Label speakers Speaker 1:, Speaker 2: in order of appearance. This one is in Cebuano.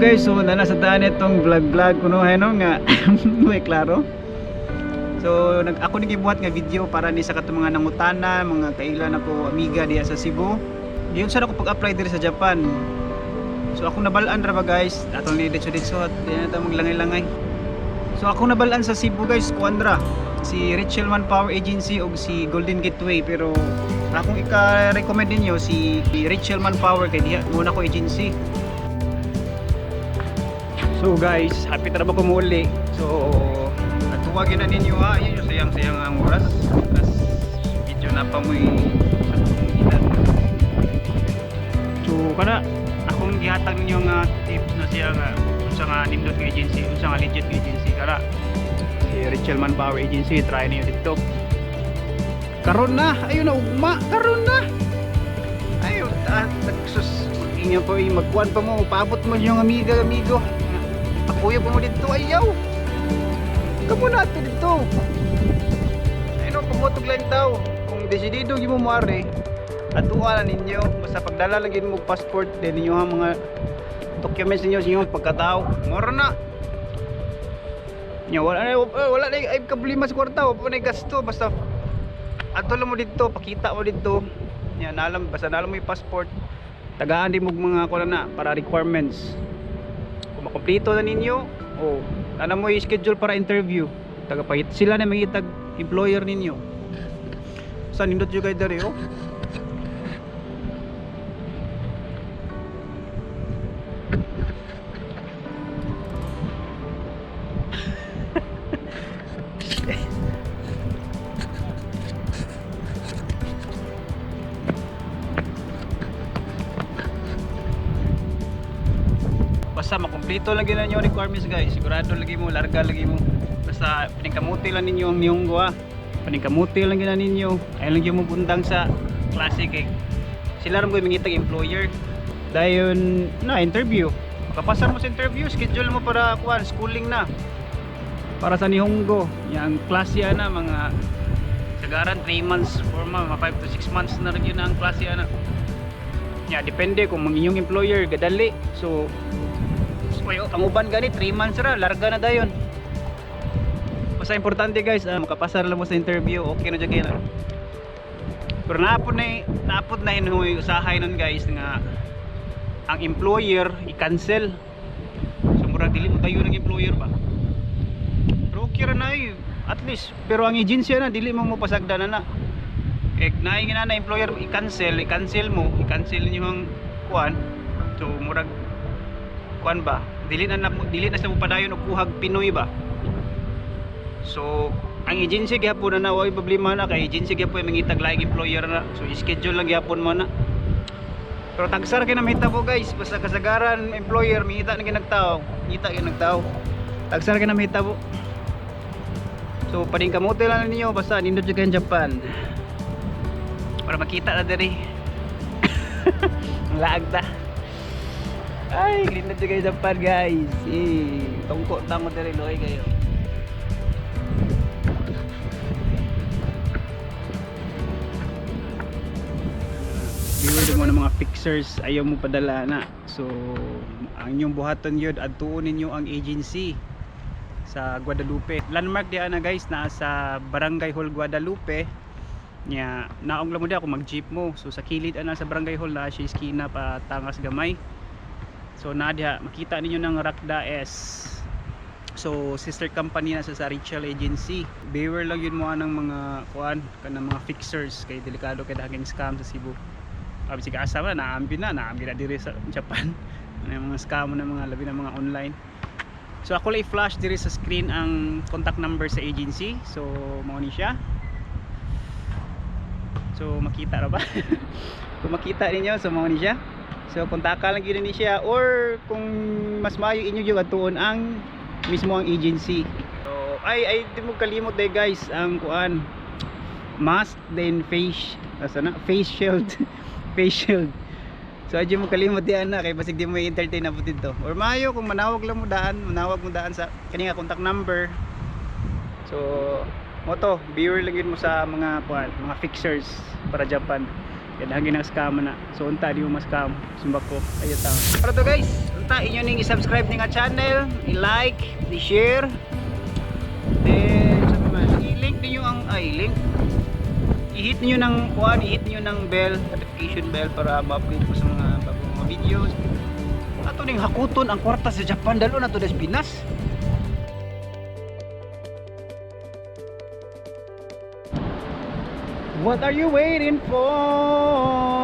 Speaker 1: Guys, so na nasa daan itong vlog vlog kuno no nga may klaro. So nag ako ni gibuhat nga video para ni sa katong mga nangutana, mga kaila nako amiga diha sa Cebu. Diyon sa ako pag-apply diri sa Japan. So ako nabal-an ra ba, guys, atong ni ditso ditso at di na ta maglangay-langay. So ako nabal-an sa Cebu, guys, kuan ra si Rachel Manpower Agency og si Golden Gateway, pero akong ika-recommend ninyo si Rachel Manpower kay diha muna ko agency. So guys, happy na ba ko muli. So, atuwagin na ninyo ha. Yun yung sayang-sayang ang oras. As video na pa mo'y sa atong edad. So, kana akong gihatag ninyo nga tips na siya nga unsa nga nindot nga agency, unsa nga legit nga agency kara. Si Rachel Manpower Agency, try niyo dito. Karon na, ayun na ugma, karon na. Ayun, ah, sus, inyo po, eh, magkuan pa mo, paabot mo yung amiga, amigo. Pakuyo pa mo dito, ayaw. Kamo na ato dito. Ayun, pamotog lang tao. Kung desidido gyud mo moari, atuwa na ninyo. Basta pagdala lang gyud mo og passport, then ninyo ang mga documents ninyo sa inyong pagkatao. Moro na. Nya wala na eh, wala na ay problema sa kwarta, wala pa na gasto basta ato lang mo dito, pakita mo dito. Nya nalam basta nalam mo yung passport. Tagaan din mo og mga kuan na para requirements. Kung makumpleto na ninyo, o ana mo i-schedule para interview. Tagapahit sila na mangitag employer ninyo. Sa nindot jud kay diri oh. Basta makumpleto lang yun yung requirements, guys. Sigurado lagi mo, larga lagi mo. Basta paningkamuti lang ninyo ang niyong gawa. Paningkamuti lang yun ninyo. Ayaw lang yun mo bundang sa klase kay sila rin ko yung mangitag employer. Dayon na interview. Makapasar mo sa interview, schedule mo para kuan schooling na. Para sa Nihongo, yang klase ana mga sagaran 3 months, 4 months, mga 5 to 6 months na rin yun ang klase ana. Ya, depende kung ang inyong employer gadali. So, ay, ang uban gani 3 months ra, larga na dayon. Basta importante, guys, ah, makapasar lang mo sa interview, okay na jud kayo na. Pero naapod na inhoy usahay nun, guys, nga ang employer i-cancel. So murag dili mo tayo ng employer ba. Pero okay ra na eh, at least. Pero ang agency na dili mo mo pasagdan na na. Eh naay nga na employer i-cancel, i-cancel mo, i-cancel niyo ang kuan. So murag kuan ba? Dili na sa mo padayon og kuhag Pinoy ba. So ang agency gyapon na na way problema na kay agency gyapon mangitag laing employer na. So schedule lang gyapon mo na. Pero tagsar kay na mahitabo, guys, basta kasagaran employer mangita na ginagtao, ngita ginagtao. Tagsar kay na mahitabo. So paningkamote lang ninyo basta nindot jud kayo Japan. Para makita na diri. Ang laag ta. Ay, nindot jud kayo Japan, guys. Eh, tungko tango diri loy kayo. Beware mo ng mga fixers, ayaw mo padala na. So, ang inyong buhaton yun, adtuon ninyo ang agency sa Guadalupe. Landmark diha na, guys, naa sa Barangay Hall Guadalupe. Nya, naong lang mo diha kung mag-jeep mo. So sa kilid ana sa Barangay Hall na siya iskina pa tangas gamay. So na diha makita ninyo ng Rakda S. So sister company na sa Rachel Agency. Beware lang yun mo anang mga kuan kanang mga fixers kay delikado kay daging scam sa Cebu. Abi sige asa man naambi na diri sa Japan. Ano yung mga scam na mga labi na mga online. So ako lang i-flash diri sa screen ang contact number sa agency. So mao ni siya. So makita ra ba? Kung makita ninyo, so mao ni siya. So kontaka lang gyud ni siya or kung mas maayo inyo gyud atuon ang mismo ang agency. So ay ay di mo kalimot day, guys, ang kuan mask then face asa na face shield, face shield. So adyo mo kalimot diyan na kay basig di mo i-entertain na dito. Or maayo kung manawag lang mo daan sa kani nga contact number. So mo to, beware lang yun mo sa mga kuan, mga fixers para Japan. Kaya dahil na scam na. So unta di mo ma-scam. Sumba ko. Ayo tao. Pero to guys, unta inyo ning i-subscribe ni nga channel, i-like, i-share. Then sa man, i-link niyo ang ay link. I-hit niyo ng kuan, i-hit niyo ng bell, notification bell para ma-update mo sa mga bagong mga videos. Ato ning hakuton ang kwarta sa Japan dalo na to des Pinas. What are you waiting for?